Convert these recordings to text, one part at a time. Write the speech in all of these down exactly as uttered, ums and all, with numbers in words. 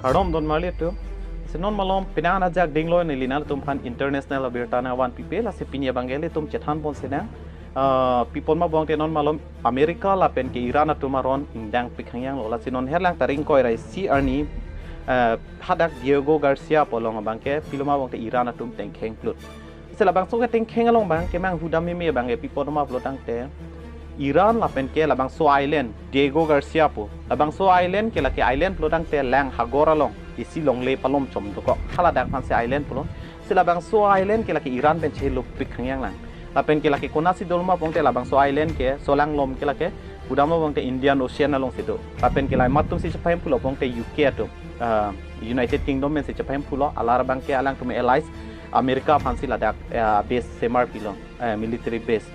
Kardom don marli atum. Si non malom penang ajak dinglo neli nangtum aphan international abirta nangvan pipe, lasi pini abangke ilitum chethan pon sinang. Ah, pi apot ma pulote non malom America lapen ke Iran atum aron ingdang pik hangyang lo. Lasi non herlang tarik ingkoi ra isi arni, ah, hadak Diego Garcia pu along abangke pilo ma pulote Iran atum tengkheng plut. Si labangso ketengkheng along abangke manghu dam meme abangke pi apot ma pulo tangte Iran lapen ke labangso island Diego Garcia pu. Labangso island ke lake island pulo tangte lang hagor along isi longle palom chom dokok. Haladak aphan si island pulo. Si labangso island ke lake Iran pen chelo pik hangyang lang. Lapen ke lake konatsi dolo ma pulote labangso island ke solanglom ke lake udam lo pulote Indian Ocean alongsi do. Lapen ke la matum si chepahemphu lo pulote U K atum, ah, United Kingdom pen si chepahemphu lo, alar abangke alangtum allies America aphan si ladak, ah, base semar pilo, ah, military base.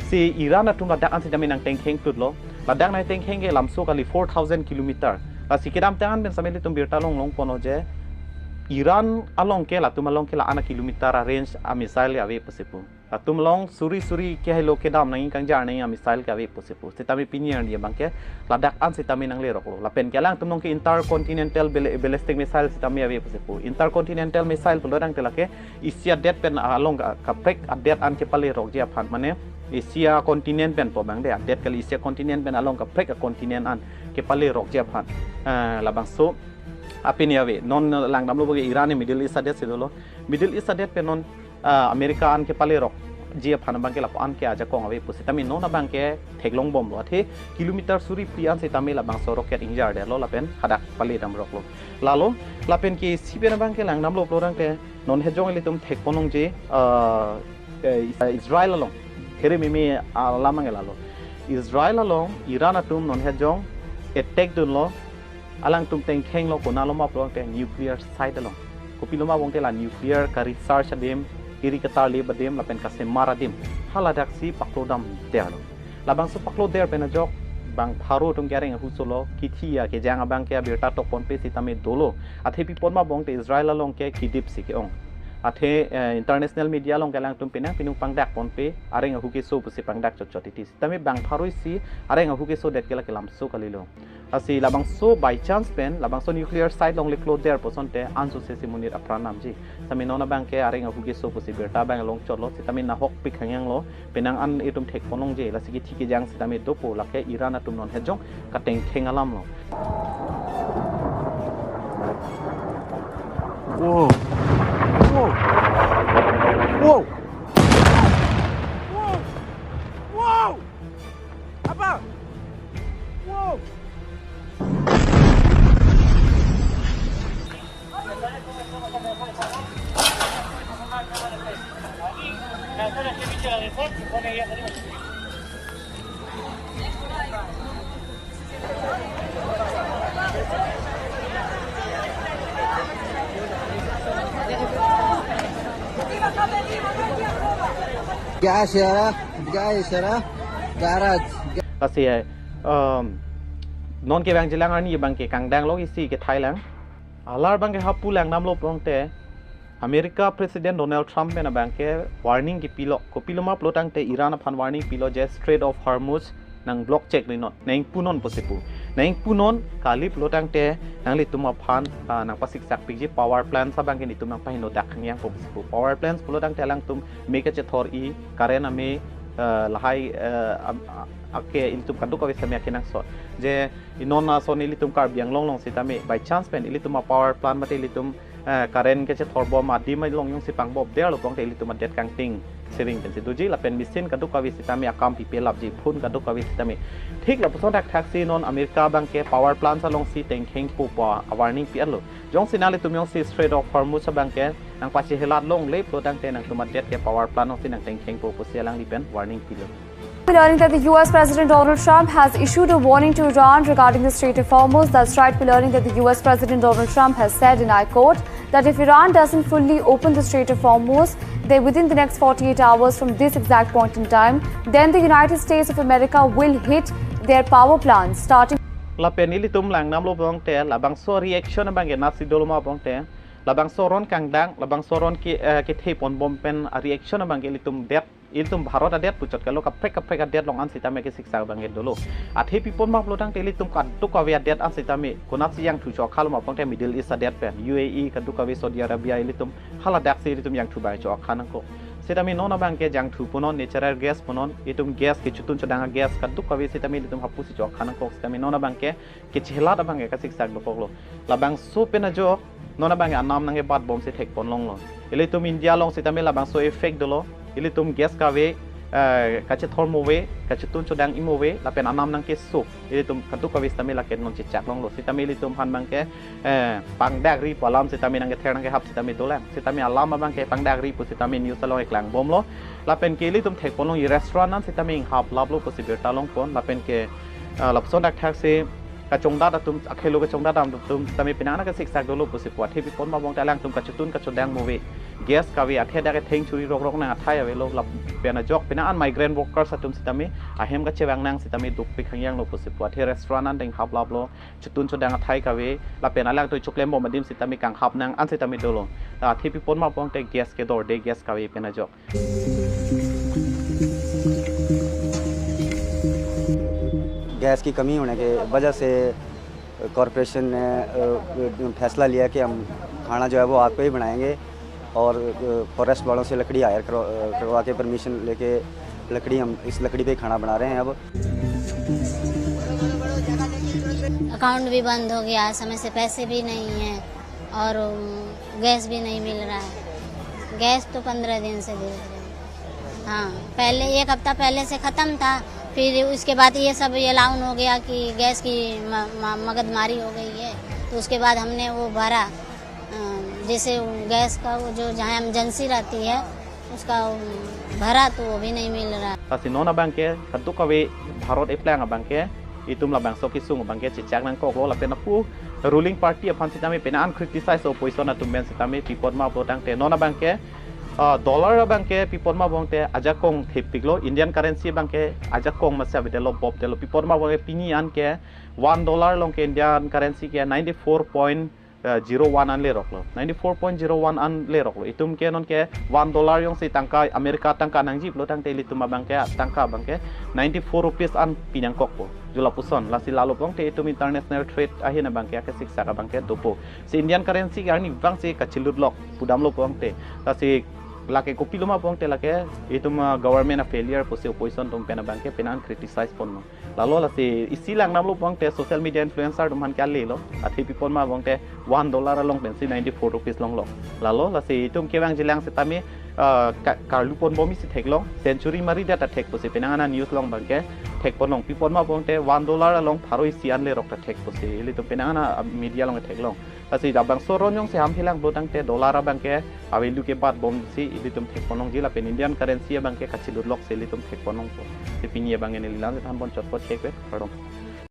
Si Iran atum ladak an sitame nangtengkheng plut lo. Ladak nangtengkheng ke lamso kali four thousand kilometer. Lasi kedamtang an pen sitame ilitum birta long long ponlo je Iran along ke latum along ke la-an a kilometer a range a missile ave pusi pu. Latum along suri suri ke helo kedam nangji kangjar nangji a missile ke ave pusi pu. Sitame pini arni abangke ladak an sitame nanglerok lo. Lapen ke alangtum along ke intercontinental bal-, ballistic missile sitame ave pusi pu. Intercontinental missile pulo tangte lake isi adet pen along ka-, kaprek adet an kepalerokji aphan, mane Asia continent pen pu abang de, adet kali Asia continent pen along kaprek a continent an kepalerokji aphan. Eh, labangso apini ave. Non langdamlo pulote Iran ni Middle East adet si dolo. Middle East adet pen non, ah, America an kepalerokji aphan abangke lapu an ke ajakong ave pu. Sitame non abangke theklong bomlo. Athe kilometer suri phli an sitame labangso rocket ingjardetlo lapen hadak pale damroklo. Lalo, lapen ke isi pen abangke langdamlo pulo tangte non hejong ilitum thek pon longji, ah, eh, Israel along. Here meme alam abangke lalo. Israel along Iran atum non hejong attack dunlo, alangtum tengkheng lo konatlo ma pulote nuclear site along. Kopilo ma pulote la nuclear ka research adim, kiri ketarlip adim, lapen kasemar adim. Haladak si paklo damdetlo. Labangso paklo der pen ajok bang pharo atum ke areng ahu solo, kithi akejang abangke abirta tok ponpe sitame dolo. Athe pi apot ma pulote Israel along ke kidip si ke-ong. Athe, eh, international media along ke alangtum penang pinung pangdak ponpe, areng ahu keso pusi pangdak chotchot titi. Sitame bang pharo isi areng ahu kesodet ke lake lamso kalilo. Lasi labangso by chance pen, labangso nuclear site along le klot der pu asonte anso se si monit apran namji. Sitame non abangke areng ahu keso pusi birta abang along chotlo, sitame nahok pik hangyang lo, penang an itum thek pon longji, lasi kithi kejang sitame dopo, lake Iran atum non hejong katengkheng alam lo. Wow. Wow. Wow. Wow. Wow. Apa? Wow. Gas ya, gas ya, garage. Lasi, eh, um, non kevangjilang arni abangke kangdang lo isi ke Thailand. Alar abangke hapu langdamlo pulote America President Donald Trump pen abangke warning kepilo. Kopilo ma pulo tangte Iran aphan warning pilo je Strait of Hormuz nang block chek rinon, nang punon pusi pu. Nang punon kali pulo tangte nanglitum aphan, ah, nangpasiksak pikji power plants abangke netum nangpahino dak hangyang po pusi pu. Power plants pulo tangte alangtum me kachethor-i, current ame, ah, lahai, ah, am-, a-, ake ilitum kadokave sitame akenangsot. Je inon ason ilitum Karbi Anglong along sitame by chance pen ilitum a power plant mate ilitum, eh, current kachethor bom adim along jongsi pangbop derlo pulote ilitum adet kangting siring pensi doji lapen machine kadokave sitame akam pipe lapji, phone kadokave sitame. Thik lapuson thakthak si non America abangke power plants alongsi tengkhengpo pu a warning pi-etlo. Jongsi nanglitum jongsi Strait of Hormuz abangke nangpachehelat longle pulo tangte nangtum adet ke power plant alongsi nangtengkhengpo pusi alangli pen warning pilo. We're learning that the U S President Donald Trump has issued a warning to Iran regarding the Strait of Hormuz. That's right, we're learning that the U S President Donald Trump has said, and I quote, that if Iran doesn't fully open the Strait of Hormuz, they, within the next forty-eight hours from this exact point in time, then the United States of America will hit their power plants, starting Lapen ilitum langdamlo pulote labangso reaction abangke natsi dolo ma pulote labangso aron kangdang, labangso aron ke, eh, kethe pon bom pen a reaction abangke ilitum det Ilitum Bharat adet puchot kalo, kaprek kaprek adet along an sitame kesiksak abang dolo. Athe pi apot ma pulo tangte ilitum kadokave adet an sitame konatsi jangthu chok khalo ma pulo tangte Middle East adet pen, U A E, kadokave Saudi Arabia, ilitum haladak si ilitum jangthu abang chok kha nangkok. Sitame non abang ke jangthu punon, natural gas punon, itum gas kechotun chodang a-gas kadokave sitame ilitum hapu si chok kha nangkok, sitame non abang ke kechelat abang ke kasiksak dokoklo. Labangso pen ajok non abang ke anam nangkebat bom si thekpon longlo. Ilitum India along sitame labangso effect dolo. Ilitum gas kave, eh, kachethor mo ave, kachotun chodang imo ave, lapen anam nangkeso. Ilitum kadokave sitame lake non chechak longlo. Sitame ilitum aphan abang ke, eh, pangdakri pu alam sitame nangkether nangkehap sitame dolang. Sitame alam abang ke pangdakri pu sitame news along keklang bomlo. Lapen ke ilitum thekpon long, e-restaurant an sitame inghaplaplo pusi birta longpon. Lapen ke, eh, lapuson thakthak si kachongdat atum, akhelo kachongdat atum sitame penang an kesiksak dolo pusi pu. Athe pi apot ma pulo tangte alangtum kachotun kachodang mo ave, gas kave, athe dak ke thengchuri rokrok nang athai avelo. Lapen ajok penang an migrant workers atum sitame ahem kachevang nang sitame dukpik hangyanglo pusi pu. Athe restaurant an ta inghaplaplo, chotun chodang athai kave, lapen alangtum choklem bom adim sitame kanghap nang an sitame dolo. Athe pi apot ma pulo tangte gas kedorde, gas kave pen ajok. Gas की कमी होने के वजह से कॉरपोरेशन ने, अ, फैसला लिया कि हम खाना जो है वो आग पे ही बनाएंगे और, अ, फॉरेस्ट वालों से लकड़ी हायर करवा, अ, करवा के परमिशन लेके लकड़ी, हम इस लकड़ी पे ही खाना बना रहे हैं अब। अकाउंट भी बंद हो गया, समय से पैसे भी नहीं है और, अम, गैस भी नहीं मिल रहा है। गैस तो पंद्रह दिन से भेज रहे हैं। हाँ, पहले एक हफ्ता पहले से ख़त्म था, फिर उसके बाद ये सब ये लाउन हो गया कि गैस की म-, म-, मगजमारी हो गई है, तो उसके बाद हमने वो भरा, अ, जैसे वो गैस का वो जो जहाँ एमरजेंसी रहती है, उसका, अम, भरा तो वो भी नहीं मिल रहा। Lasi non abang ke kadokave Bharat eplang abang ke itum labangso kesung abang ke chechak nangkoklo, lapen lapu ruling party aphan sitame penang an criticize, opposition atum pen sitame pi apot ma pulo tangte non abang ke, ah, dollar abang ke pi apot ma pulo tangte ajakong thepiklo, Indian currency abang ke ajakong masi avedetlo, bobdetlo. Pi apot ma pulo tangte pini an ke one dollar along ke Indian currency ke ninety four point zero one an leroklo, ninety four point zero one an leroklo. Itum ke non ke one dollar jongsi tangka, America tangka nangji pulo tangte ilitum abang ke tangka abang ke ninety four rupees an pi nangkokpo. Jula puson, lasi lalo pulo tangte itum international trade ahin abang ke kesiksak abang ke dopo. Si Indian currency ke arnivang si kachelut lok pudamlo pulo tangte. Lasi lake kopilo ma pulo tangte lake itum, ah, government a-failure pusi opposition atum pen abang ke penang an criticize ponlo. Lalo lasi isi langdamlo pulo tangte social media influencer atum aphan ke ale lo. Athe pi apot ma pulo tangte one dollar along pensi ninety four rupees longlo. Lalo lasi itum kevangjilang sitame, ah, ka-, karlu pon bom isi theklong, century mari det ta thek pusi penang an a-news along abang ke thekpon long. Pi apot ma pulo tangte one dollar along pharo isi an lerok ta thek pusi ilitum penang an a-media along theklong. Lasi labangso aron jongsi hamthelang pulo tangte dollar abang ke a-value kebat bom si ilitum thekpon longji, lapen Indian currency abang ke kachelut lok si ilitum thekpon longpo. Si pini abang ke neli la-an si thanpon chotpo, thekve, kardom.